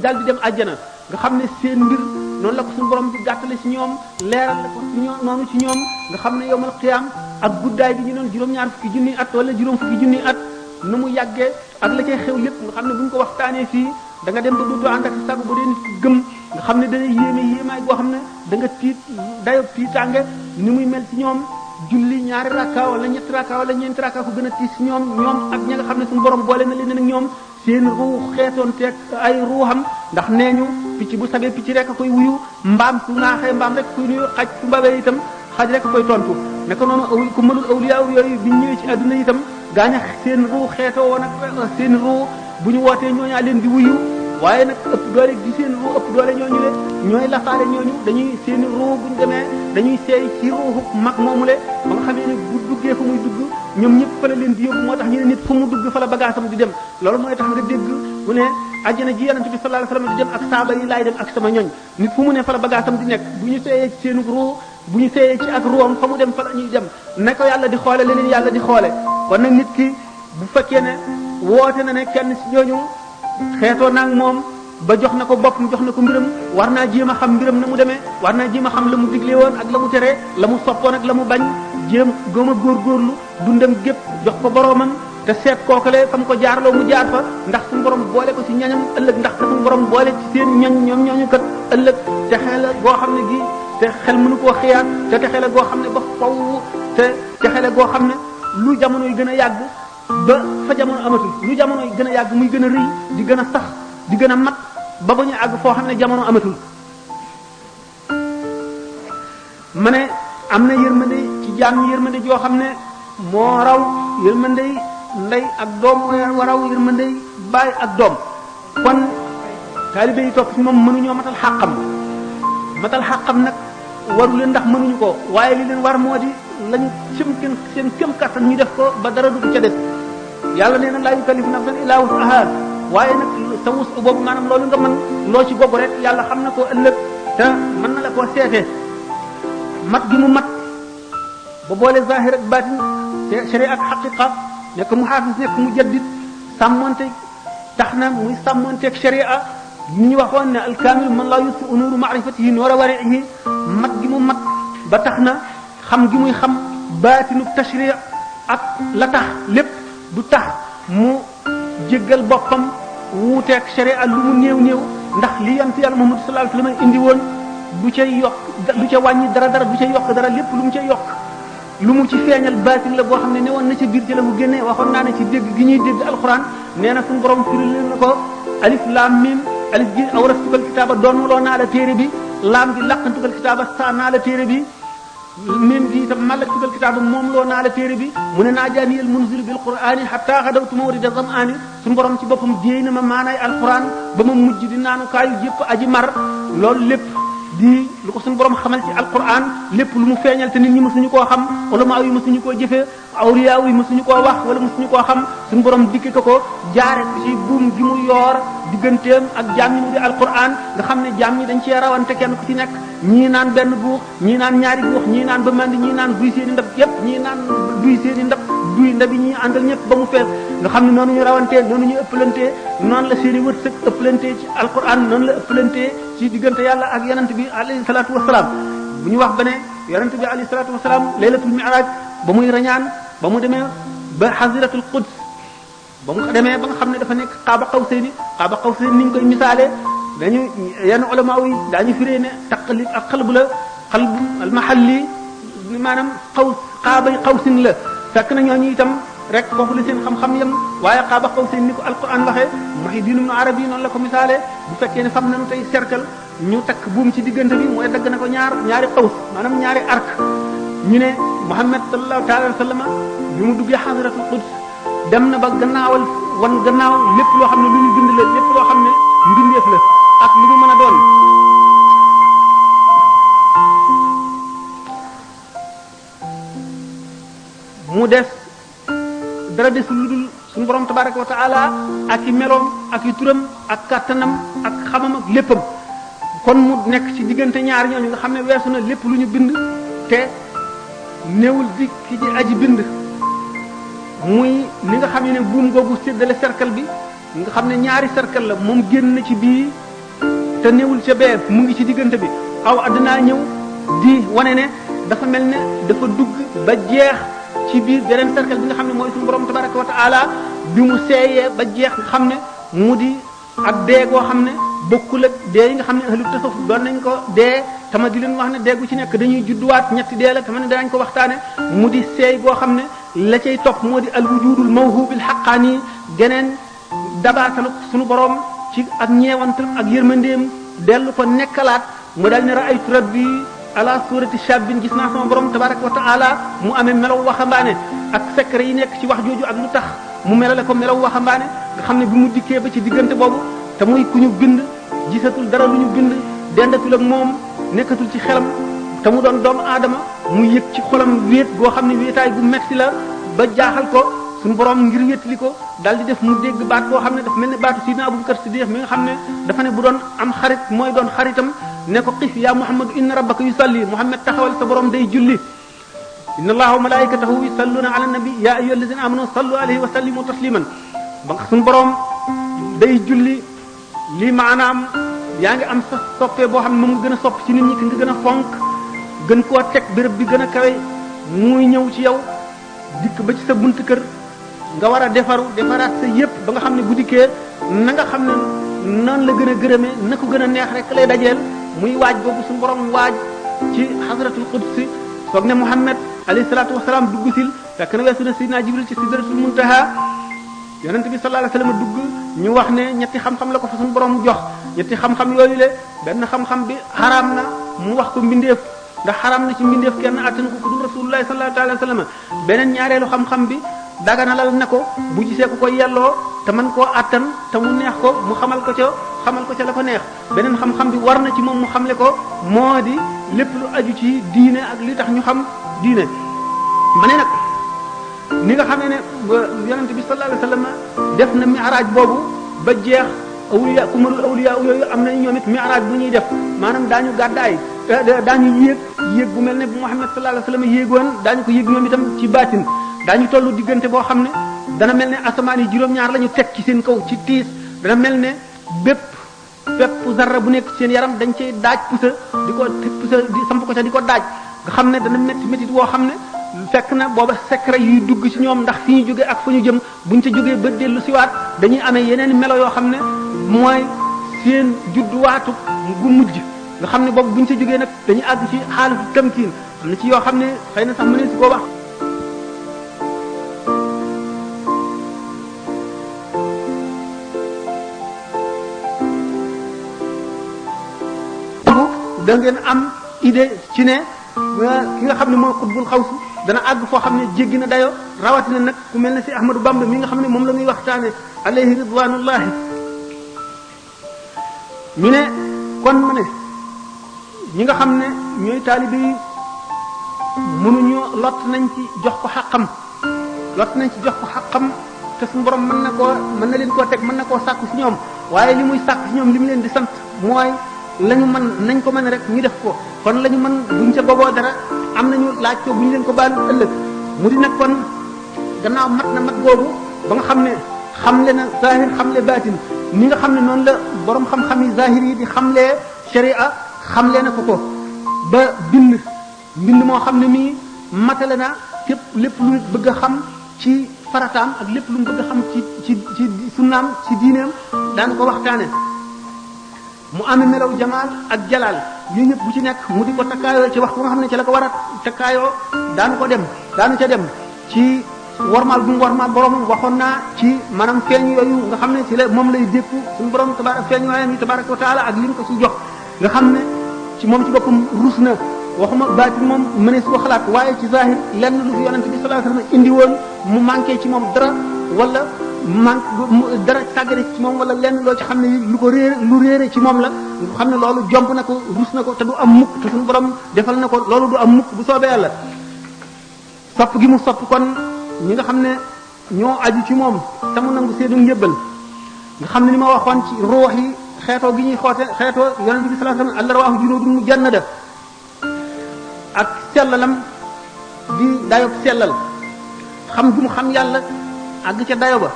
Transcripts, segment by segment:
daal di dem àjjana nga xam ne seen mbir noonu la ko suñu borom bi gàttale ci ñoom leeral la ko ci ñoom noonu ci ñoom nga xam ne yowmal qiyaam ak guddaay bi ñu doon juróom-ñaar fukki junni at wala juróom fukki junni at nu mu yàggee ak la cay xew lépp nga xam ne bu ñu ko waxtaanee fii da nga dem ba du ànd ak sago ba dee nit gëm nga xam ne dana yéeme yéemaay boo xam ne da nga tiit dayo tiitaange ni muy mel ci ñoom julli ñaari rakka wala ñetti rakka wala ñeenti rakka ko gën a tiis ci ñoom ak ña nga xam ne suñu borom boole na leen ak ñoom seen ruux xeetoon teeg ay ruuxam ndax nee ñu picc bu sabee picc rek a koy wuyu mbaam su naaxee mbaam rek koy nuyu xaj su mbabee itam xaj rek a koy tontu naka noonu ku mënul awliya yooyu bi ñëwee ci àdduna itam gaaña seen ruux xeetoo woon ak seen ruux bu ñu wootee ñooñaa leen di wuyu waaye nag ëpp doole gi seen ruux ëpp doole ñooñu le ñooy lafaale ñooñu dañuy seen ruux buñu demee dañuy seey ci ruuxu mag moomu le ba nga xamee ne bu duggee fa muy dugg ñoom ñëpp fa la leen di yóbbu moo tax ñu ne nit fu mu dugg fa la bagaasam di dem loolu mooy tax nga dégg mu ne àjjana ji yonent bi sallallahu alayhi wasallam di dem ak saaba yi laay dem ak sama ñoñ nit fu mu ne fa la bagaasam di nekk bu ñu seeyee ci seen ruux bu ñu seeyee ci ak ruuxam fa mu dem fa la ñuy dem ne ko yàlla di xoole leneen yàlla di xoole kon nag nit ki bu fekkee ne woote na ne kenn ci ñooñu xeetoo naag moom ba jox na ko boppam jox na ko mbiram war naa jéem a xam mbiram na mu demee war naa jéem a xam la mu digle woon ak la mu tere la mu soppoon ak la mu bañ jéem gëm a góorgóorlu dundam gépp jox ko boroomam te seet kookale fa mu ko jaarloo mu jaar fa ndax suñu borom boole ko ci ñañam ëllëg ndax suñu borom boole ci seen ñoñ ñoom ñooñu kat ëllëg te xel la goo xam ne gi te xel mënu koo xiyaat te xel la goo xam ne ba faw te xel la goo xam ne lu jamono yi gën a yàgg ba fa jamono amatul lu jamono yi gën a yàgg muy gën a rëy di gën a sax di gën a mat ba ba ñu àgg foo xam ne jamono amatul ma ne am na yërmande ci jaam ñi yërmande joo xam ne moo raw yërmande ndey ak doom moo raw yërmande baay ak doom kon taalibe yi topp ci moom mënuñoo matal xàqam nag waru leen ndax mënuñu ko waaye li leen war moo di lañu seen këm kattan ñu def ko ba dara du ca des yàlla nee na laa yukallifu nafsan illaa wus'ahaa waaye nag sa wus boobu maanaam loolu nga mën loo ci gogu rek yàlla xam na koo ëllëg te mën na la koo seetee mat gi mu mat ba boole zahir ak baatin sharia ak xaqiqa nekk mu xaafis nekk mu jaddit sàmmonte tax na muy sàmmonteeg sharia ni ñu waxoon ne alkaamil man laa yusfi nuuru maarifatihi noora warihi mat gi mu mat ba tax na xam gi muy xam baatinu tashri ak la tax lépp du tax mu jéggal boppam wuuteeg sharia lu mu néew néew ndax li yonent yàlla Muhammad sallallahu alayhi wasallam indi woon du ca yokk du ca wàññi dara du ca yokk dara lépp lu mu ca yokk lu mu ci feeñal baatin la boo xam ne woon na ca biir ci la mu génnee waxoon naa ne ci dégg gi ñuy dégg alxuraan nee na suñu borom firi leen na ko alif laam mim alif gi awrastukal kitaaba doonuloo naa la téere bi laam gi laqantukal kitaaba saa naa la téere bi mim gi itam malaktukal kitaaba moom loo naa la téere bi mu ne naajaaniyal munzil bil qur'aani hatta xadawtu mawrida zam'aani suñu borom ci boppam jéey na ma maanaay alxuraan ba ma mujj di naanukaayu yëpp aji mar loolu lépp di lu ko suñu borom xamal ci alquran lépp lu mu feeñal te nit ñi mësuñu koo xam ulama yi mësuñu koo jëfee awliya yi mësuñu koo wax wala mësuñu koo xam suñu borom dikki ko jaare ko ci buum gi mu yoor digganteem ak jaam ñi mu di alquran nga xam ne jaam ñi dañ cee rawante kenn ku ci nekk ñii naan benn buux ñii naan ñaari buux ñii naan ba mandi ñii naan duy seeni ndab yépp ñii naan duy seeni ndab duy ndabi ñii àndal ñëpp ba mu fees nga xam ne noonu ñu rawantee noonu ñu ëppalantee noonu la seeni wërsëg ëppalantee ci alquran noonu la ëppalantee ci diggante yàlla ak yonent bi alayhi salaatu wasalaam bu ñu wax ba ne yonent bi alayhi salaatu wasalaam laylatul mi'raj ba muy rañaan ba mu demee ba xasiratul quds ba mu demee ba nga xam ne dafa nekk qaaba qawsayni ni ñu koy misaalee dañu yenn ulama yi daañu firee ne taqlib ak xalbu la xalbu al mahalli maanaam qaaba qawsin la fekk na ñooñu itam rek foofu la seen xam-xam yam waaye qaaba qawsin ni ko alquran waxee Muhyiddin Ibn Arabi noonu la ko misaalee bu fekkee ne fam nañu tey cercle ñu takk buum ci diggante bi mooy dagg na ko ñaari qaws maanaam ñaari arc ñu ne Muhammad sallallahu ta'ala alayhi wa sallam bi mu duggee xasiratul quds dem na ba gannaaw lépp loo xam ne lu ñu bind la lépp loo xam ne mbindeef la ak lu mu mën a doon mu des dara des lu dul suñu borom tabaraka wa taala ak i meloom ak i turam ak kàttanam ak xamam ak léppam kon mu nekk ci diggante ñaar ñooñu nga xam ne weesu na lépp lu ñu bind te néewul di ki ci aji bind muy li nga xam ne buum googu séddale cercle bi nga xam ne ñaari cercle la moom génn na ci bii te newul ca bee mu ngi ci diggante bi aw addinaa ñëw di wane ne dafa mel ne dafa dugg ba jeex ci biir beneen cercle bi nga xam ne mooy suñu borom tabaraka wa taala bi mu seeyee ba jeex nga xam ne mu di ak dee goo xam ne bokkul ak dee yi nga xam ne ahlu tasawuf doon nañ ko dee tama di leen wax ne dee gu ci nekk dañuy judduwaat ñetti dee la tama ne danañ ko waxtaane mu di seey goo xam ne la cay topp moo di al wujudul mawhubil haqqani geneen dabaatalu suñu borom ci ak ñeewantam ak yërmandeem dellu ko nekkalaat mu dal ne ra'aytu rabbi ala surati shabbin gis naa sama borom tabaraka wa taala mu amee melaw waxambaane ak secret yi nekk ci wax jooju ak lu tax mu melale ko melaw waxambaane nga xam ne bi mu dikkee ba ci diggante boobu te muy ku ñu bind gisatul dara lu ñu bind dendatul ak moom nekkatul ci xelam te mu doon doomu aadama mu yëg ci xolam wéet goo xam ne wéetaay gu metti la ba jaaxal ko suñu borom ngir wétali ko daal di def mu dégg baat boo xam ne dafa mel ne baatu sidina Abubakar Siddiq mi nga xam ne dafa ne bu doon am xarit mooy doon xaritam ne ko xif yaa Muhammad inna rabbaka yusalli Muhammad taxawal sa borom day julli inna allaha wa malaikatahu yusalluna ala nabi ya ayyuhallazina amanu sallu alayhi wa sallimu tasliman ba nga suñu borom day julli lii maanaam yaa ngi am sa soppee boo xam ne moom nga gën a sopp ci nit ñi ki nga gën a fonk gën koo teg béréb bi gën a kawe muy ñëw ci yow dikk ba ci sa bunt kër nga war a defaraat sa yépp ba nga xam ne bu dikkee na nga xam ne noonu la gën a gërëmee na ko gën a neex rek lay dajeel muy waaj boobu suñu borom waaj ci xasratul qudsi soog ne Muhammad alayhi salaatu wasalaam dugg sil fekk na weesu na Sidina Jibril ci sidratul muntaha yonent bi sallallahu alayhi wasallam dugg ñu wax ne ñetti xam-xam la ko fa suñu borom jox ñetti xam-xam yooyu le benn xam-xam bi xaraam na mu wax ko mbindeef ndax xaraam na ci mbindeef kenn attanu ko ku dul rasulullah sallallahu alayhi wasallam beneen ñaareelu xam-xam bi daganalal na ko bu gisee ku ko yelloo te mën koo attan te mu neex ko mu xamal ko ca la ko neex beneen xam-xam bi war na ci moom mu xamle ko moo di lépp lu aju ci diine ak li tax ñu xam diine ma ne nag ni nga xam ne yonent bi sallallahu alayhi wasallam def na mi'raj boobu ba jeex awliya kumalul awliya yooyu am nañu ñoom it mi'raj bu ñuy def maanaam daañu gàddaay daañu yéeg bu mel ne bu Muhammad sallallahu alayhi wasallam yéegoon daañu ko yéeg ñoom itam ci baatin daañu tollu diggante boo xam ne dana mel ne asamaan yi juróom-ñaar la ñu teg ci seen kaw ci tiis dana mel ne bépp zarra bu nekk ci seen yaram dañ cay daaj pusa di samp ko ca di ko daaj nga xam ne dana métti woo xam ne fekk na booba secret yuy dugg ci ñoom ndax fi ñu jóge ak fa ñu jëm buñ ca jógee ba dellu siwaat dañuy amee yeneen melo yoo xam ne mooy seen judduwaatu gu mujj nga xam ne boobu buñ ca jógee nag dañuy àgg ci xaalatu tamkiin am na ci yoo xam ne xëy na sax mënees koo wax da ngeen am idée ci ne ki nga xam ne mooy xutbul xawsu dana àgg foo xam ne jéggi na dayo rawatina nag ku mel ne si Ahmadou Bamba mi nga xam ne moom la ñuy waxtaane alayhi ridwanullahi ñu ne kon ma ne ñi nga xam ne ñooy taalibe yi mënuñu lott nañ ci jox ko xaqam te suñu borom mën na leen koo teg mën na koo sàkku ci ñoom waaye li muy sàkku ci ñoom li mu leen di sant mooy lañu mën nañ ko mën rek ñu def ko kon lañu mën buñ ca boboo dara am nañu laaj ko bu ñu leen ko baalu ëllëg mu di nag kon gannaaw mat na mat googu ba nga xam ne xamle na zahir xamle baatin ni nga xam ne noonu la borom xam-xam yi zahir yi di xamlee sharia xamle na ko ba mbind moo xam ne mii matale na képp lépp lu bëgg a xam ci farataam ak lépp lu mu bëgg a xam ci sunnaam ci diineem daan ko waxtaane mu amee melaw jamaal ak jalaal yooyu ñëpp bu ci nekk mu di ko takkaayoo ci waxtu nga xam ne ci la ko war a takkaayoo daanu ca dem ci warmaal bu mu warmaal borom waxoon naa ci maanaam feeñ yooyu nga xam ne ci la moom lay dékku suñu borom feeñ waayam yi tabaraka wa taala ak li mu ko ci jox nga xam ne ci moom ci boppam rus na waxuma baati moom mënees ko xalaat waaye ci zahir lenn lu fi yonente bi sallallahu alayhi wasallam indi woon mu manqué ci moom dara wala dara tàggale ci moom wala lenn loo ci xam ne lu réere ci moom la nga xam ne loolu jomb na ko rus na ko te du am mukk te suñu borom defal na ko loolu du am mukk bu soobee yàlla sopp gi mu sopp kon ñi nga xam ne ñoo aju ci moom te mu nangu seenu njëbbal nga xam ne ni ma waxoon ci ruux yi xeetoo gi ñuy xeetoo yonente bi sallallahu alayhi wasallam al-arwaahu junuudun mujannada ak sellalam di dayob sellal xam gi mu xam yàlla àgg ca dayo ba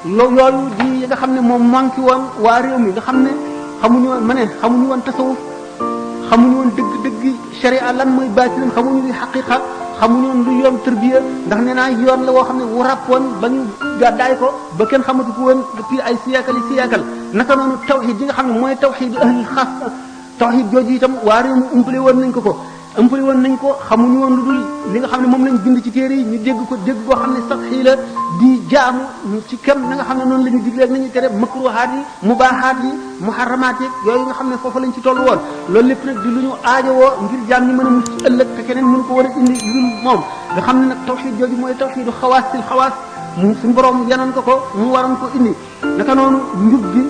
yooyu di nga xam ne moom manqué woon waa réew mi nga xam ne xamuñu woon ma ne xamuñu woon tasawuf xamuñu woon dëgg sharia lan mooy baatin xamuñu li xaqiqa xamuñu woon lu yoon tërbiya ndax nee naa yoon la woo xam ne wu ràppoon ba ñu gàddaay ko ba kenn xamatu ko woon depuis ay siyaakal naka noonu tawxid yi nga xam ne mooy tawxid ahlul xaas tawxid jooju itam waa réew mi umpale woon nañ ko xamuñu woon lu dul li nga xam ne moom lañ bind ci téere yi ñu dégg boo xam ne sax xii la di jaamu ci kem na nga xam ne noonu la ñu digle ak nañu tere makruhaat yi mubaahaat yi muharramaat yi yooyu nga xam ne foofu lañ ci toll woon loolu lépp nag di lu ñu aajowoo ngir jaam ñi mën a mucc ci ëllëg te keneen mënu ko war a indi lu dul moom nga xam ne nag tawxid jooju mooy tawxidu xawaasil xawaas suñu borom yanoon ko mu waroon ko indi naka noonu njub gi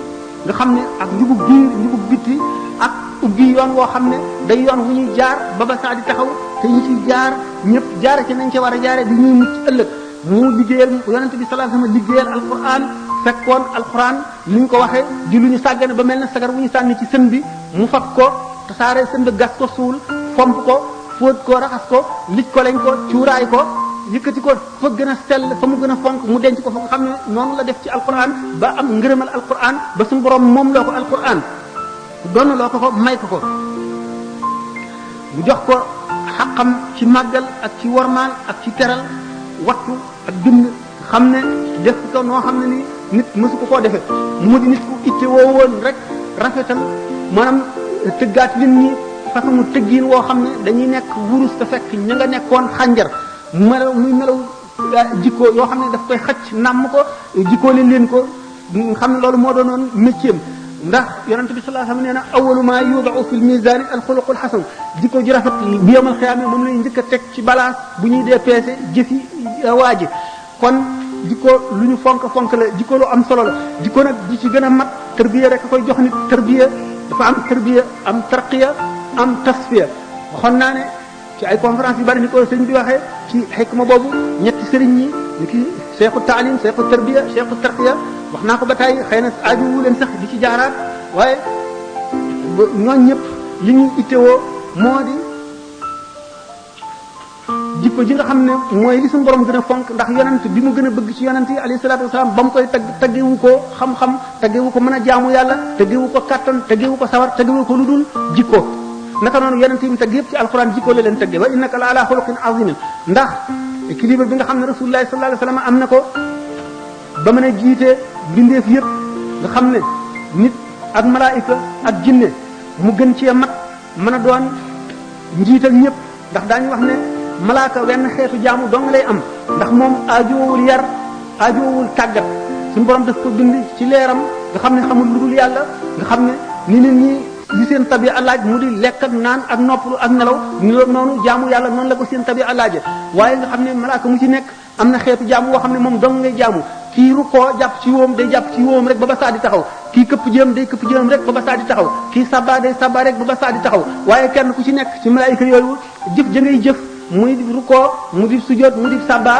nga xam ne ak njubu biir njubu bitti ak ubbi yoon woo xam ne day yoon wu ñuy jaar ba saa di taxaw te ñu ci jaar ñëpp jaare ci nañ ca war a jaare di ñuy mucc ëllëg mu liggéeyal yonente bi sallallahu alayhi wasallam liggéeyal alquran fekkoon alquran ni ñu ko waxee di lu ñu sàggane ba mel ne sagar wu ñu sànni ci sën bi mu fab ko tasaare sën bi gas ko suul fomp ko fóot ko raxas ko lij ko lañ ko cuuraay ko yëkkati ko fa gën a sell fa mu gën a fonk mu denc ko fa nga xam ne noonu la def ci alquran ba am ngërëmal alquran ba suñu borom moom loo ko alquran doon loo ko may ko mu jox ko xaqam ci màggal ak ci wormaal ak ci teral wattu ak bind xam ne def ko noo xam ne ni nit mësu ko koo defee mu di nit ku itte woo woon rek rafetal maanaam tëggaat nit ñi façon tëggiin woo xam ne dañuy nekk wurus te fekk ña nga nekkoon xànjar muy melaw jikko yoo xam ne daf koy xëcc nàmm ko jikkoo leen ko xam ne loolu moo doonoon métier ndax yonente bi sallallahu alayhi wasallam nee na awwalu ma yudau fi l misani al xuluqul xasan jikko ju rafet bi yawmal xiyaama moom lay njëkk a teg ci balance bu ñuy dee peese jëfi waaji kon jikko lu ñu fonk la jikko lu am solo la jikko nag di ci gën a mat tarbiya rek a koy jox nit tarbiya dafa am tarbiya am tarqiya am tasfiya waxoon naa ne ci ay conférence yu bari ni ko sëñ bi waxee ci xikma boobu ñetti sëriñ ñi ni ki cheikhu taalim cheikhu tarbiya cheikhu tarqiya wax naa ko ba tey xëy na aaju wu leen sax di ci jaaraat waaye ñooñ ñëpp li ñuy ittewoo moo di jikko ji nga xam ne mooy li suñu borom gën a fonk ndax yonent bi mu gën a bëgg ci yonent yi alayhi salaatu wasalaam ba mu koy taggewu ko xam-xam taggewu ko mën a jaamu yàlla taggewu ko kattan taggewu ko sawar taggewu ko lu dul jikko naka noonu yonent yi mu tagg yëpp ci alquran jikko la leen tagge wa innaka la ala xuluqin azimin ndax équilibre bi nga xam ne rasulullah sallallahu alayhi wasallam am na ko ba mën a jiite bindeef yëpp nga xam ne nit ak malaayika ak jinne mu gën cee mat mën a doon njiital ñëpp ndax daañu wax ne malaaka wenn xeetu jaamu dong lay am ndax moom aajowul yar aajowul tàggat suñu borom daf ko bind ci leeram nga xam ne xamul lu dul yàlla nga xam ne ni nit ñi li seen tabi alaaj mu di lekk ak naan ak noppalu ak nelaw noonu jaamu yàlla noonu la ko seen tabi alaaje waaye nga xam ne malaaka mu ci nekk am na xeetu jaamu woo xam ne moom dong ngay jaamu kii rukkoo jàpp ci wóom day jàpp ci wóom rek ba saa di taxaw kii këpp jëm day këpp jëm rek ba saa di taxaw kii sabba day sabba rek ba saa di taxaw waaye kenn ku ci nekk ci malaayika yooyu jëf ja ngay jëf muy di rukkoo mu di sujjóot mu di sabba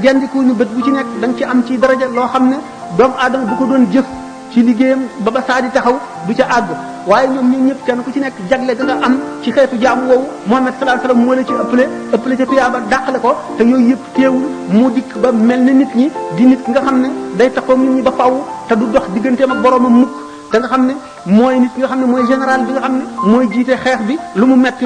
gendiku ñu bët bu ci nekk da nga ci am ci daraja loo xam ne doomu aadama bu ko doon jëf ci liggéeyam ba saa di taxaw du ca àgg waaye ñoom ñun ñëpp kenn ku ci nekk jagle da nga am ci xeetu jaamu woowu Muhammad sallallahu alayhi wasallam moo la ci ëppale ca tuyaaba dàqale ko te yooyu yëpp teewul mu dikk ba mel ne nit ñi di nit ki nga xam ne day taxaw nit ñi ba faaw te du dox digganteem ak boroomam mukk te nga xam ne mooy nit ki nga xam ne mooy général bi nga xam ne mooy jiite xeex bi lu mu metti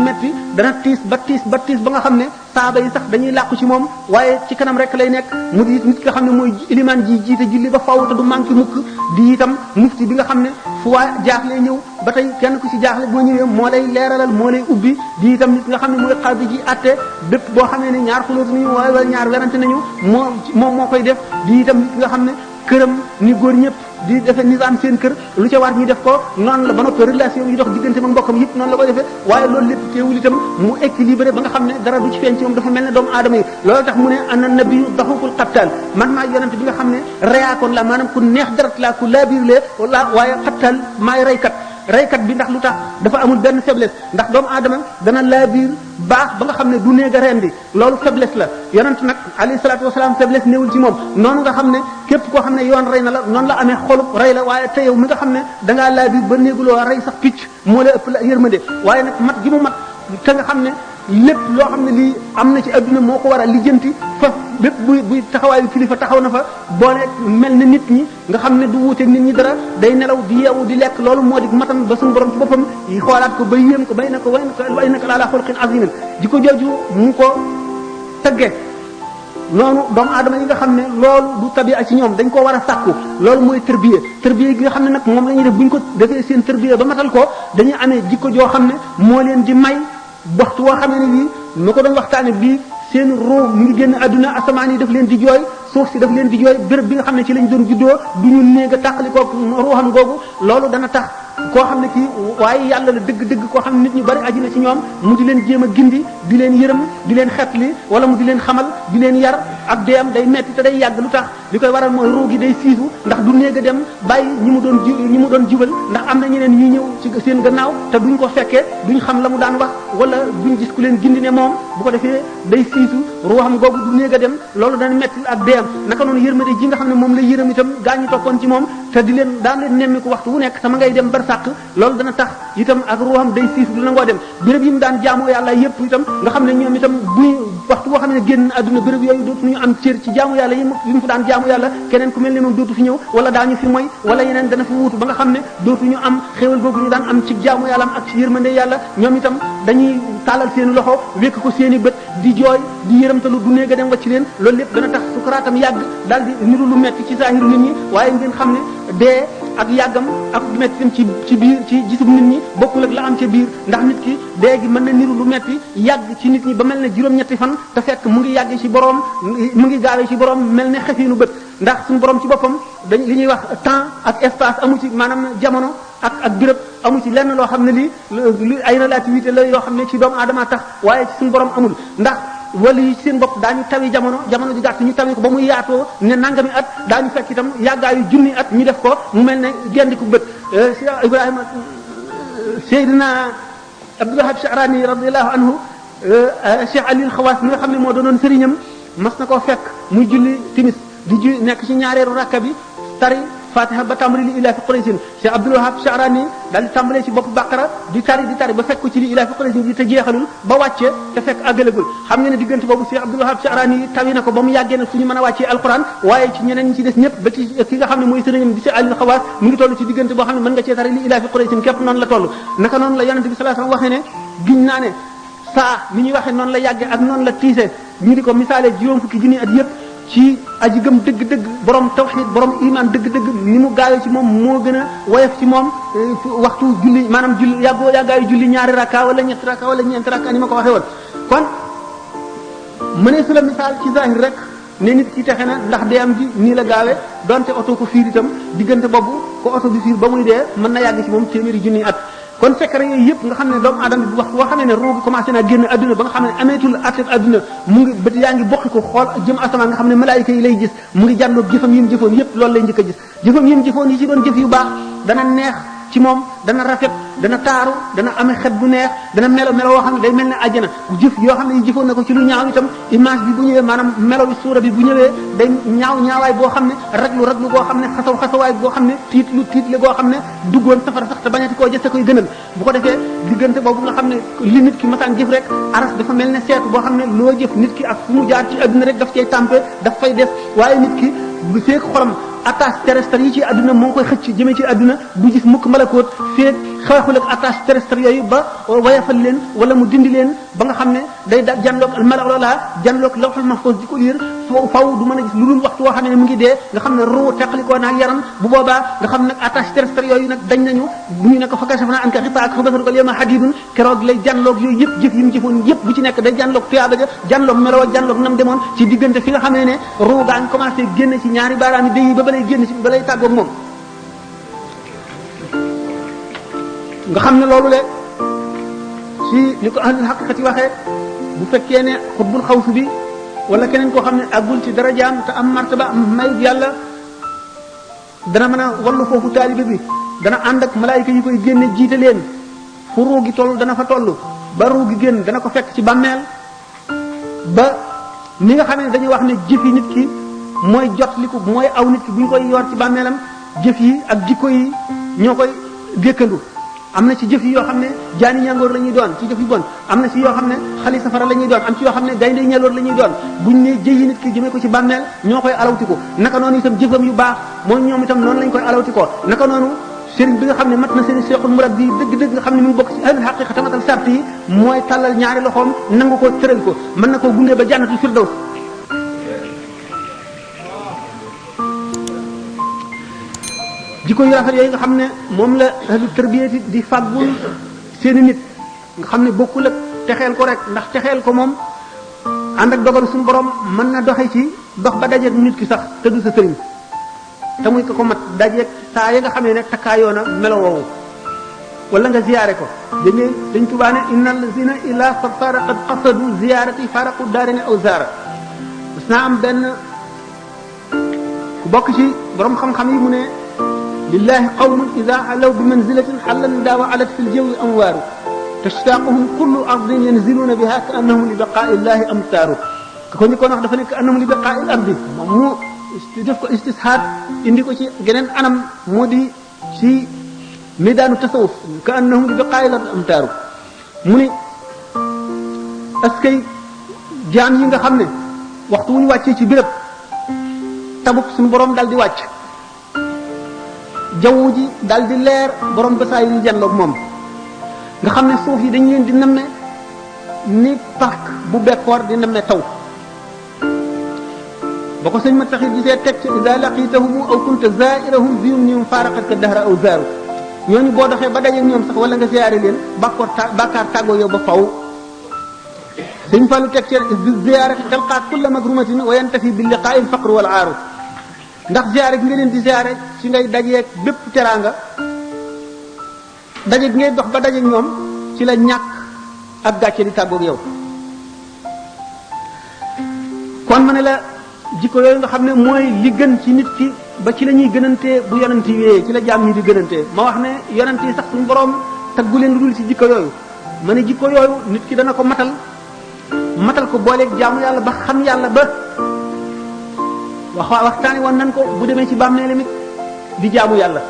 dana tiis ba nga xam ne saaba yi sax dañuy làqu ci moom waaye ci kanam rek lay nekk mu di nit ki nga xam ne mooy ilimaan ji jiite julli ba faaw te du manqué mukk di itam mufti bi nga xam ne fu waa jaaxle ñëw ba tey kenn ku ci jaaxle boo ñëwee moo lay leeralal moo lay ubbi di itam nit nga xam ne mooy xaadi ji atte bépp boo xamee ne ñaar xulóotu nañu wala ñaar werante nañu moom moo koy def di itam nit nga xam ne këram ni góor ñëpp di defee nizaam seen kër lu ca war ñu def ko noonu la ba noppi relation yi dox diggante ak mbokkam yëpp noonu la ko defee waaye loolu lépp teewul itam mu équilibré ba nga xam ne dara du ci feeñ ci moom dafa mel ne doomu aadama yi loolu tax mu ne ana nabiyu daxukul xattal man maa yonent bi nga xam ne reyaakoon la maanaam ku neex deret la ku laabirlee wala waaye xattal maay reykat bi ndax lu tax dafa amul benn faiblesse ndax doomu aadama dana laabiir baax ba nga xam ne du néega rendi loolu faiblesse la yonent nag alayhi salaatu wasalaam faiblesse néewul ci moom noonu nga xam ne képp koo xam ne yoon rey na la noonu la amee xolub rey la waaye te yow mi nga xam ne dangaa laabiir ba néeguloo rey sax picc moo la ëpp la yërmande waaye nag mat gi mu mat te nga xam ne lépp loo xam ne lii am na ci adduna moo ko war a lijjanti fa bépp buy taxawaayu kilifa taxaw na fa boole mel ne nit ñi nga xam ne du wuuteeg nit ñi dara day nelaw di yeewu di lekk loolu moo di matam ba suñu borom ci boppam yi xoolaat ko ba yéem ko bay na ko way na ko laalaa xulqin azimin di ko jooju mu ko tagge noonu doomu aadama yi nga xam ne loolu du tabia ci ñoom dañ ko war a sàkku loolu mooy tërbiye gi nga xam ne nag moom la ñuy def bu ñu ko defee seen tërbiye ba matal ko dañuy amee jikko joo xam ne moo leen di may waxtu woo xam ne bii ma ko doon waxtaane bii seen roo mu ngi génn adduna asamaan yi daf leen di jooy suuf si daf leen di jooy béréb bi nga xam ne ci lañ doon juddoo du ñu néeg a tàqali ko ruuxam googu loolu dana tax koo xam ne kii waaye yàlla la dëgg-dëgg koo xam ne nit ñu bari aji na ci ñoom mu di leen jéem a gindi di leen yërëm di leen xetli wala mu di leen xamal di leen yar ak deem day metti te day yàgg lu tax li koy waral mooy ruu gi day siisu ndax du néeg a dem bàyyi ñi mu doon jubal ndax am na ñeneen ñuy ñëw ci seen gannaaw te duñ ko fekkee duñ xam la mu daan wax wala duñ gis ku leen gindi ne moom bu ko defee day siisu ruuxam googu du néeg a dem loolu dana metti ak deem naka noonu yërmande ji nga xam ne moom la yërëm itam gaañu toppoon ci moom te di leen daan leen nemmi ko waxtu wu nekk sama ngay dem barsàq loolu dana tax itam ak ruuxam day siisu du nangoo dem béréb yi mu daan jaamoo yàlla yépp itam nga xam ne ñoom itam buy waxtu boo xam ne génn àdduna béréb yooyu dootuñu am cër ci jaamu yàlla yi mu fa daan jaamu yàlla keneen ku mel ne moom dootu fi ñëw wala daañu fi moy wala yeneen dana fi wuutu ba nga xam ne dootuñu am xéewal googu ñu daan am ci jaamu yàlla ak ci yërmande yàlla ñoom itam dañuy taalal seeni loxo wékk ko seeni bët di jooy di yërëmtalu du néega dem wacc leen loolu lépp dana tax sukaraatam yàgg daal di niru lu metti ci saahiru nit ñi waaye ngeen xam ne dee ak yàggam ak mettim ci biir ci gisub nit ñi bokkul ak la am ca biir ndax nit ki dee gi mën na niru lu metti yàgg ci nit ñi ba mel ne juróom-ñetti fan te fekk mu ngi yàgg ci borom mu ngi gaawee ci borom mel ne xefiinu bët ndax suñu borom ci boppam dañ li ñuy wax temps ak espace amu ci maanaam jamono ak béréb amu ci lenn loo xam ne lii ay relativité la yoo xam ne ci doomu aadama tax waaye ci suñu borom amul ndax wala yi seen bopp daañu tawi jamono ji gàtt ñu tawi ko ba muy yaatoo ne nangami at daañu fekk itam yàggaayu junni at ñu def ko mu mel ne gendiku bët Cheikh Ibrahima Seydina Abdul Wahab Sha'rani radiyallahu anhu Cheikh Ali Xawaas mi nga xam ne moo doonoon sëriñam mas na koo fekk muy julli timis di nekk ci ñaareelu rakka bi tari Fatiha ba tàmbali li ilaa fi Quraysin Cheikh Abdul Wahab Sha'rani daal di tàmbalee ci bopp Baqara di tari ba fekk ko ci li ilaa fi Quraysin di te jeexalul ba wàccee te fekk àggalagul xam nga ne diggante boobu Cheikh Abdul Wahab Sha'rani tawi na ko ba mu yàggee nag fu ñu mën a wàccee alquran waaye ci ñeneen ñi ci des ñëpp ba ci ki nga xam ne mooy sëriñam di Cheikh Ali Xawaas mu ngi toll ci diggante boo xam ne mën nga cee tari li ilaa fi Quraysin képp noonu la toll naka noonu la yonente bi sallallahu alayhi wasallam waxee ne giñ naa ne saa ni ñuy waxee noonu la yàggee ak noonu la tiise ñu di ko misaale juróom fukki junni at yëpp ci aji gëm dëgg-dëgg borom tawhid borom iman dëgg-dëgg ni mu gaawee ci moom moo gën a woyof ci moom waxtu julli maanaam julli yàggaayu julli ñaari rakka wala ñetti rakka wala ñeenti rakka ni ma ko waxee woon kon mënee su la misaal ci zahir rek ne nit ki texe na ndax dee am ji nii la gaawee donte oto ko fiir itam diggante boobu ko oto bi fiir ba muy dee mën na yàgg ci moom téeméeri junni at kon secret yooyu yëpp nga xam ne doomu aadama bi waxtu boo xam ne roogi commencé naa génn adduna ba nga xam ne ameetul atteb adduna mu ngi bët yaa ngi bokki ko xool jëm asamaan nga xam ne malaayika yi lay gis mu ngi jàlloog jëfam yi mu jëfoon yëpp loolu lay njëkk a gis jëfam yi mu jëfoon yi ci doon jëf yu baax dana neex ci moom dana rafet dana taaru dana amee xet bu neex dana melo woo xam ne day mel ne àjjana jëf yoo xam ne yi jëfoon na ko ci lu ñaaw itam image bi bu ñëwee maanaam melo bi suura bi bu ñëwee day ñaawaay boo xam ne raglu boo xam ne xasawaay boo xam ne tiitle boo xam ne duggoon safara sax te bañati koo jëste koy gënal bu ko defee diggante boobu nga xam ne li nit ki masaan jëf rek aras dafa mel ne seetu boo xam ne loo jëf nit ki ak fu mu jaar ci adduna rek daf cay tàmpe daf fay def waaye nit ki bu feek xolam attache terrestre yi ci adduna moo ngi koy xëcc jëmee ci adduna du gis mukk malakoot feek xeexul ak attache terrestre yooyu ba wayafal leen wala mu dindi leen ba nga xam ne day da janloog malala janloog lawhul mahfuz di ko liir faw du mën a gis lu dul waxtu woo xam ne mu ngi dee nga xam ne ruu teqalikoo naag yaram bu boobaa nga xam ne nag attache terrestre yooyu nag dañ nañu bu ñu ne ko fa kashafna anka ghitaa'aka fa basaruka al-yawma hadiidun keroog lay janloog yooyu yëpp jëf yi mu jëfoon yëpp bu ci nekk day janloog tuyaaba ja janloog meloo janloog nam demoon ci diggante fi nga xam ne ruu gaa ngi commencé génn ci ñaari baaraam yi day ba balay génn ci balay tàggoog moom nga xam ne loolu le ci li ko ahlul haqiqati waxee bu fekkee ne xutbul xawsu bi wala keneen koo xam ne àggul ci darajaam te am martaba am may yàlla dana mën a wallu foofu taalibe bi dana ànd ak malaayika yi koy génne jiite leen fu ruu gi toll dana fa toll ba ruu gi génn dana ko fekk ci bàmmeel ba ni nga xam ne dañuy wax ne jëf yi nit ki mooy jotliku mooy aw nit ki bu ñu koy yor ci bàmmeelam jëf yi ak jikko yi ñoo koy dékkandu am na ci jëf yi yoo xam ne jaani ñangoor la ñuy doon ci jëf yu bon am na ci yoo xam ne xali safara la ñuy doon am ci yoo xam ne gaynde ñeloor la ñuy doon buñ ne jëyi nit ki jëmee ko ci bàmmeel ñoo koy alawti ko naka noonu itam jëfam yu baax mooy ñoom itam noonu lañ koy alawti ko naka noonu sëriñ bi nga xam ne mat na seen seexul murab bi dëgg-dëgg nga xam ne mu ngi bokk ci ahlul haqiqa tamatal sart yi mooy tàllal ñaari loxoom nangu ko tëral ko mën na koo gunge ba jannatul firdaws jikko yu rafet yooyu nga xam ne moom la ahlu tarbiyati di fàggul seeni nit nga xam ne bokkul ak texeel ko rek ndax texeel ko moom ànd ak dogal suñu borom mën na doxe ci dox ba dajeeg nit ki sax te du sa sëriñ te muy ko mat dajeeg saa ya nga xamee ne takkaayoo na melo woowu wala nga ziyaare ko dégg ngeen dañ tubaa ne inna allazina ila safara qad qasadu ziyarati faraqu daarini aw zaara mas naa am benn ku bokk ci borom xam-xam yi mu ne lillahi qawmun ida alaw bi manzilatin xalla nidaa wa alat fi ljawi amwaaru tashtaquhum kullu ardin yanziluuna biha ka annahum li baqaai llahi amtaaru ka ko njëkkoon wax dafa nekk annahum li baqaai l ardi moom mu def ko istishaad indi ko ci geneen anam moo di ci midaanu tasawuf ka annahum li baqaai l ardi amtaaru mu ni askay jaam yi nga xam ne waxtu wu ñu wàccee ci béréb tabuk suñu borom dal di wàcc jaww ji dal di leer borom basaay yi janloog moom nga xam ne suuf yi dañ leen di namme ni parc bu bekkoor di namme taw ba ko sëñ ma taxit gisee teg ca ida laqitahum aw kunta zairahum biyum ñum faaraqat ka dahra aw zaaru ñooñu boo doxee ba dajeeg ñoom sax wala nga ziyaare leen bàkkaar tàggoo yow ba faw sëñ Fallu teg ca bi ziyaarati talqaa kulla magrumatin wa yantafi bi liqaa'i al faqr wal aaru ndax ziyaare gi nga leen di ziyaare ci ngay dajeeg bépp teraanga daje gi ngay dox ba dajeeg ñoom ci la ñàkk ak gàcce di tàggoog yow kon ma ne la jikko yooyu nga xam ne mooy li gën ci nit ki ba ci la ñuy gënantee bu yonent yi wéyee ci la jaam ñi di gënantee ma wax ne yonent yi sax suñu borom taggu leen lu dul ci jikko yooyu ma ne jikko yooyu nit ki dana ko matal ko booleeg jaamu yàlla ba xam yàlla ba waxtaani woon nan ko bu demee ci bàmmeelam it di jaamu yàlla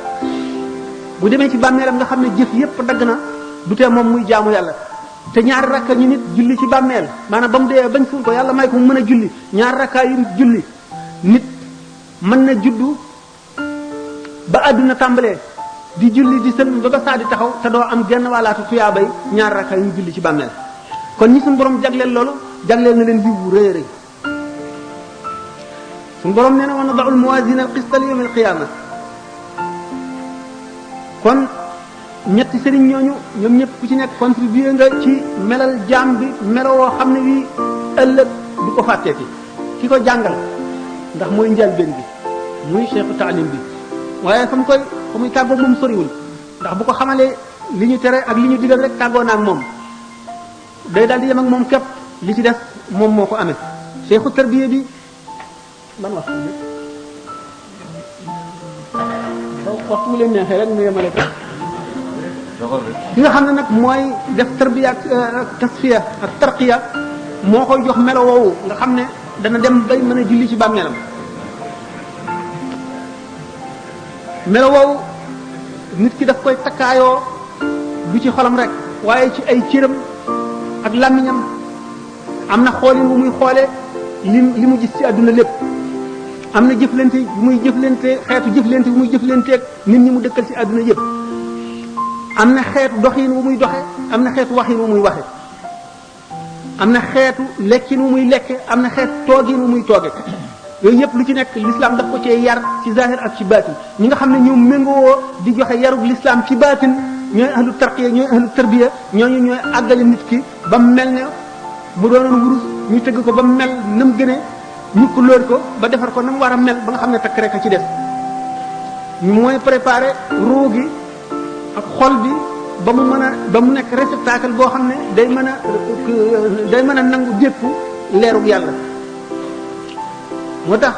bu demee ci bàmmeelam nga xam ne jëf yépp dagg na du tee moom muy jaamu yàlla te ñaari rakka ñu nit julli ci bàmmeel maanaam ba mu dee bañ suul ko yàlla may ko mu mën a julli ñaari rakka yu julli nit mën na juddu ba àdduna tàmbalee di julli di sën ba saa di taxaw te doo am genn wàllaatu tuyaabay ñaari rakka yu julli ci bàmmeel kon ñi suñu borom jagleel loolu jagleel na leen bi bu rëy a rëy suñu borom nee na wa nada'u al-mawazina al-qista li yawm al-qiyamah kon ñetti sëriñ ñooñu ñoom ñëpp ku ci nekk contribué nga ci melal jaam bi meloo xam ne bii ëllëg du ko fàtteeti ki ko jàngal ndax mooy njëlbéen bi muy cheikhu taalim bi waaye fa muy tàggoo moom soriwul ndax bu ko xamalee li ñu tere ak li ñu digal rek tàggoo naa ak moom day daal di yem ak moom képp li ci def moom moo ko amee cheikhu tarbiya bi ban wax waxtu wu leen neexee rek ñu yemale ko ki nga xam ne nag mooy def tarbiya ak tasfiya ak tarqiya moo koy jox melo woowu nga xam ne dana dem bay mën a julli ci bàmmeelam melo woowu nit ki daf koy takkaayoo du ci xolam rek waaye ci ay cëram ak làmmiñam am na xoolin wu muy xoole li mu gis ci àdduna lépp am na jëflante bu muy jëflante xeetu jëflante bu muy jëflanteeg nit ñi mu dëkkal ci àdduna yëpp am na xeetu doxin wu muy doxe am na xeetu waxin wu muy waxe am na xeetu lekkin wu muy lekke am na xeetu toogin wu muy tooge yooyu yëpp lu ci nekk l'islam daf ko cee yar ci zahir ak ci baatin ñi nga xam ne ñoom méngoo di joxe yarub l'islam ci baatin ñooy ahlu tarqiya ñooy ahlu tarbiya ñooñu ñooy àggale nit ki ba mu mel ne bu doonoon wurus ñu tëgg ko ba mu mel na mu gënee ñu ko lóor ko ba defar ko na mu war a mel ba nga xam ne takk rek a ci def mooy préparer ruu gi ak xol bi ba mu nekk réceptacle boo xam ne day mën a nangu dépp leerug yàlla moo tax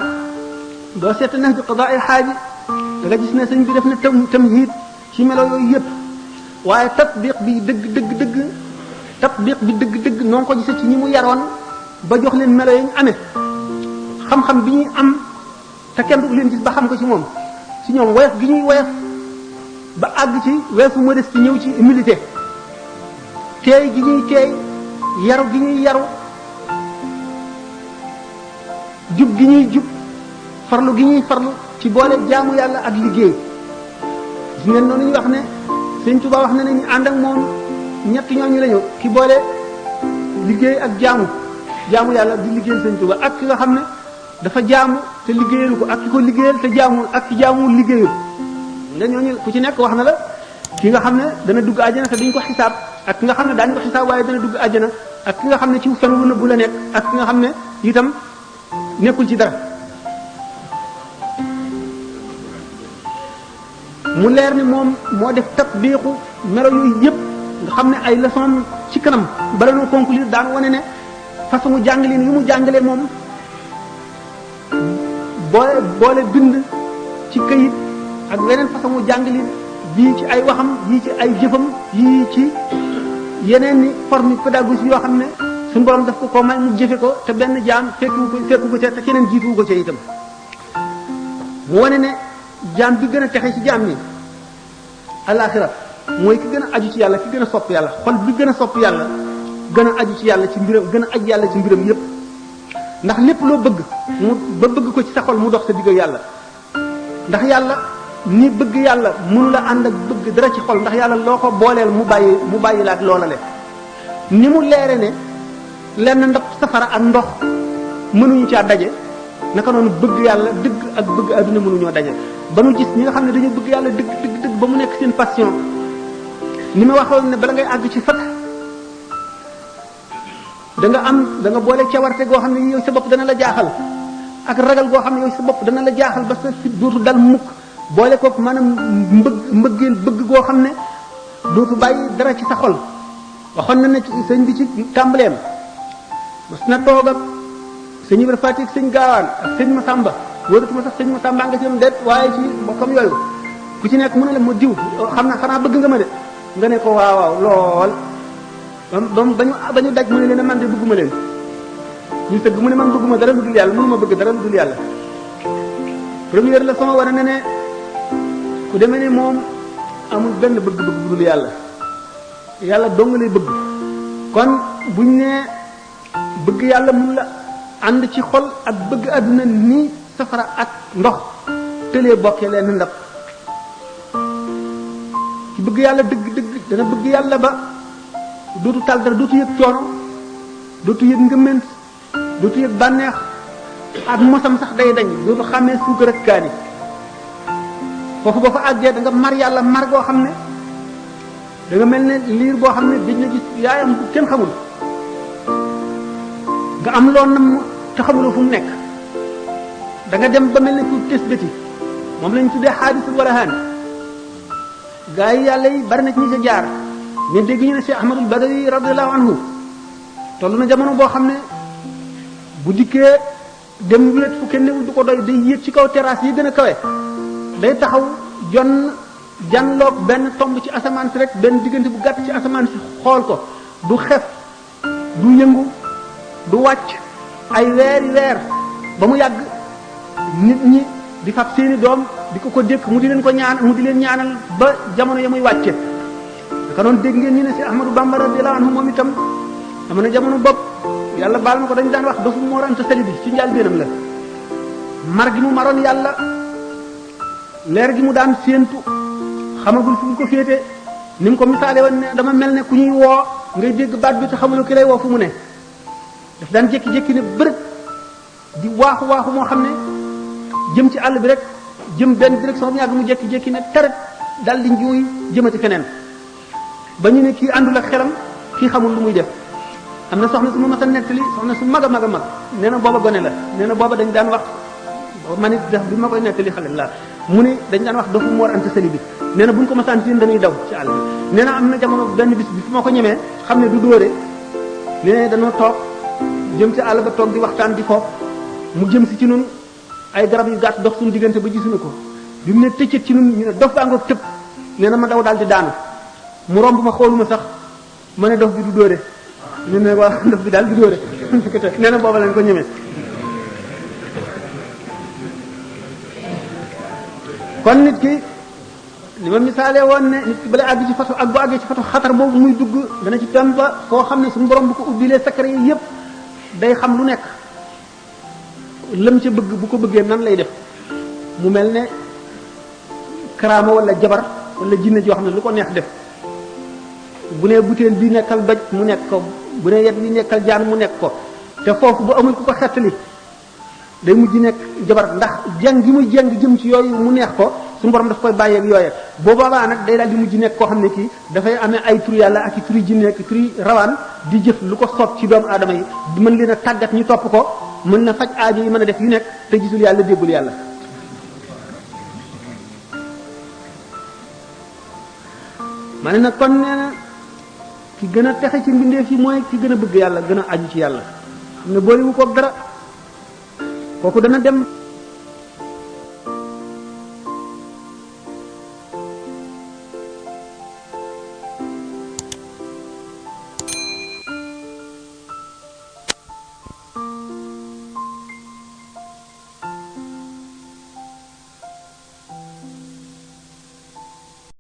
doo seet nahju qadaa al xaaji da nga gis ne sëñ bi def na tamhiid ci melo yooyu yëpp waaye tatbiq bi dëgg noo ko gisee ci ñi mu yaroon ba jox leen melo yi ñu amee xam-xam bi ñuy am te kenn du leen gis ba xam ko ci moom ci ñoom woyof gi ñuy woyof ba àgg ci weesu modestie ñëw ci humilité teey gi ñuy teey yaru gi ñuy yaru jub gi ñuy jub farlu gi ñuy farlu ci boole jaamu yàlla ak liggéey gis ngeen noonu ñu wax ne Sëñ Tuubaa wax na ne ñu ànd ak moom ñett ñooñu lañu ki boole liggéey ak jaamu yàlla di liggéeyal Sëñ Tuubaa ak ki nga xam ne dafa jaamu te liggéeyalu ko ak ki ko liggéeyal te jaamul ak ki jaamuwul liggéeyul nga ñooñu ku ci nekk wax na la ki nga xam ne dana dugg àjjana te duñ ko xisaab ak ki nga xam ne daañu ko xisaab waaye dana dugg àjjana ak ki nga xam ne ci fen wu nëbbu la nekk ak ki nga xam ne itam nekkul ci dara mu leer ni moom moo def tatbiqu melo yooyu yëpp nga xam ne ay leçon ci kanam bala noo conclure daan wane ne façon jàngaleen yu mu jàngale moom boole bind ci këyit ak weneen façon jàngaleen bii ci ay waxam yii ci ay jëfam yii ci yeneen ni forme pédagogique yoo xam ne suñu borom daf ko may mu jëfe ko te benn jaam fekku ko te keneen jiituwu ko ca itam mu wane ne jaam bi gën a texe ci jaam ñi alaxira mooy ki gën a aju ci yàlla ki gën a sopp yàlla xol bi gën a sopp yàlla gën a aju ci yàlla ci mbiram gën a aju yàlla ci mbiram yépp ndax lépp loo bëgg mu ba bëgg ko ci sa xol mu dox sa digg ak yàlla ndax yàlla ni bëgg yàlla mënu la ànd ak bëgg dara ci xol ndax yàlla loo ko booleel mu bàyyi la ak loola le ni mu leere ne lenn ndox safara ak ndox mënuñu caa daje naka noonu bëgg yàlla dëgg ak bëgg adduna mënuñoo daje ba nu gis ñi nga xam ne dañoo bëgg yàlla dëgg ba mu nekk seen passion ni ma waxoon ne bala ngay àgg ci fat da nga boole cawarte goo xam ne yow sa bopp dana la jaaxal ak ragal goo xam ne yow sa bopp dana la jaaxal ba sa fit dootu dal mukk boole kook maanaam mbëggeel bëgg goo xam ne dootu bàyyi dara ci sa xol waxoon na ne sëñ bi ci tàmbaleem mas na toog ak sëñ Ibra Faati ak sëñ Gaawaan ak sëñ Masamba wóoratuma sax sëñ Masamba nga ci am déet waaye ci bokkam yooyu ku ci nekk mu ne la ma diw xam na xanaa bëgg nga ma de nga ne ko waaw lool ba ñu daj mu ne leen man de bëgguma leen ñu tëgg mu ne man bëgguma dara lu dul yàlla mënuma bëgg dara lu dul yàlla première leçon war na ne ku demee ne moom amul benn bëgg-bëgg bu dul yàlla dong lay bëgg kon buñ ne bëgg yàlla mun la ànd ci xol ak bëgg àdduna ni safara ak ndox tëlee bokkee leen ndab ci bëgg yàlla dëgg dana bëgg yàlla ba dootu tal dara dootu yëg coono dootu yëg ngëment dootu yëg bànneex ak mosam sax day dañ dootu xàmmee suukar ak kaani foofu boo fa àggee da nga mar yàlla mar goo xam ne da nga mel ne liir boo xam ne dañ la gis yaayam bu kenn xamul nga am loo nam te xamuloo fu mu nekk da nga dem ba mel ne ku tes bëti moom lañ tuddee xaadisul wala haan gaa yi yàlla yi bari na ci ñi sa jaar mais dégg ñu ne Cheikh Ahmadul Badawi radiyallahu anhu toll na jamono boo xam ne bu dikkee dem wéet fu kenn newul du ko doy day yéeg ci kaw terrasse yi gën a kawe day taxaw janloog benn tomb ci asamaan si rek benn diggante bu gàtt ci asamaan si xool ko du xef du yëngu du wàcc ay weer ba mu yàgg nit ñi di fab seeni doom di ko dékk mu di leen ñaanal ba jamono ya muy wàcce naka noonu dégg ngeen ñu ne si Ahmadou Bamba radiyallahu anhu moom itam am na jamono bopp yàlla baal ma ko dañ daan wax dafa Mor Anta Sali bi ci njaal béenam la mar gi mu maroon yàlla leer gi mu daan séentu xamagul fu mu ko féete ni mu ko misaale woon ne dama mel ne ku ñuy woo ngay dégg baat bi te xamuloo ki lay woo fu mu ne daf daan jékki-jékki ne bërëg di waaxu moo xam ne jëm ci àll bi rek jëm benn direction bu yàgg mu jékki-jékki ne taret dal di njuuy jëmati feneen ba ñu ne kii àndul ak xelam kii xamul lu muy def am na soxna su ma mas a nettali soxna su mag a mag nee na booba gone la nee na booba dañ daan wax man it def bi ma koy nettali xale la mu ne dañ daan wax dafa Mor Anta Sali bi nee na buñ ko masaan siin dañuy daw ci àll bi nee na am na jamono benn bis bi fu ma ko ñemee xam ne du dóore nee na dañoo toog jëm ci àll ba toog di waxtaan di foofu mu jëm si ci nun ay garab yu gàtt dox suñu diggante ba gisuñu ko bi mu ne tëccët ci nun ñu ne dof baa ngoog tëb nee na ma daw daal di daanu mu romb ma xooluma sax ma ne dof bi du dóore ñu ne waa dof bi daal du dóore nee na booba lañ ko ñemee kon nit ki li ma misaale woon ne nit ki bala àgg ci fatu ak bu àggee ci fatu xatar boobu muy dugg dana ci dem ba foo xam ne suñu borom bu ko ubbilee secret yi yëpp day xam lu nekk lam ca bëgg bu ko bëggee nan lay def mu mel ne karaama wala jabar wala jinne joo xam ne lu ko neex def bu ne butéel bi nekkal doj mu nekk ko bu ne yet bi nekkal jaan mu nekk ko te foofu bu amul ku ko xettali day mujj nekk jabar ndax jeng gi muy jeng jëm ci yooyu mu neex ko suñu borom daf koy bàyyeeg yooye boobaa nag day daal di mujj nekk koo xam ne kii dafay amee ay turi yàlla ak i turi jinne ak i turi rawaan di jëf lu ko soob ci doomu aadama yi mën leen a tàggat ñu topp ko mën na faj aajo yi mën a def yu nekk te gisul yàlla déggul yàlla ma ne nag kon nee na ki gën a texe ci mbindeef yi mooy ki gën a bëgg yàlla gën a aju ci yàlla xam ne booliwu ko dara kooku dana dem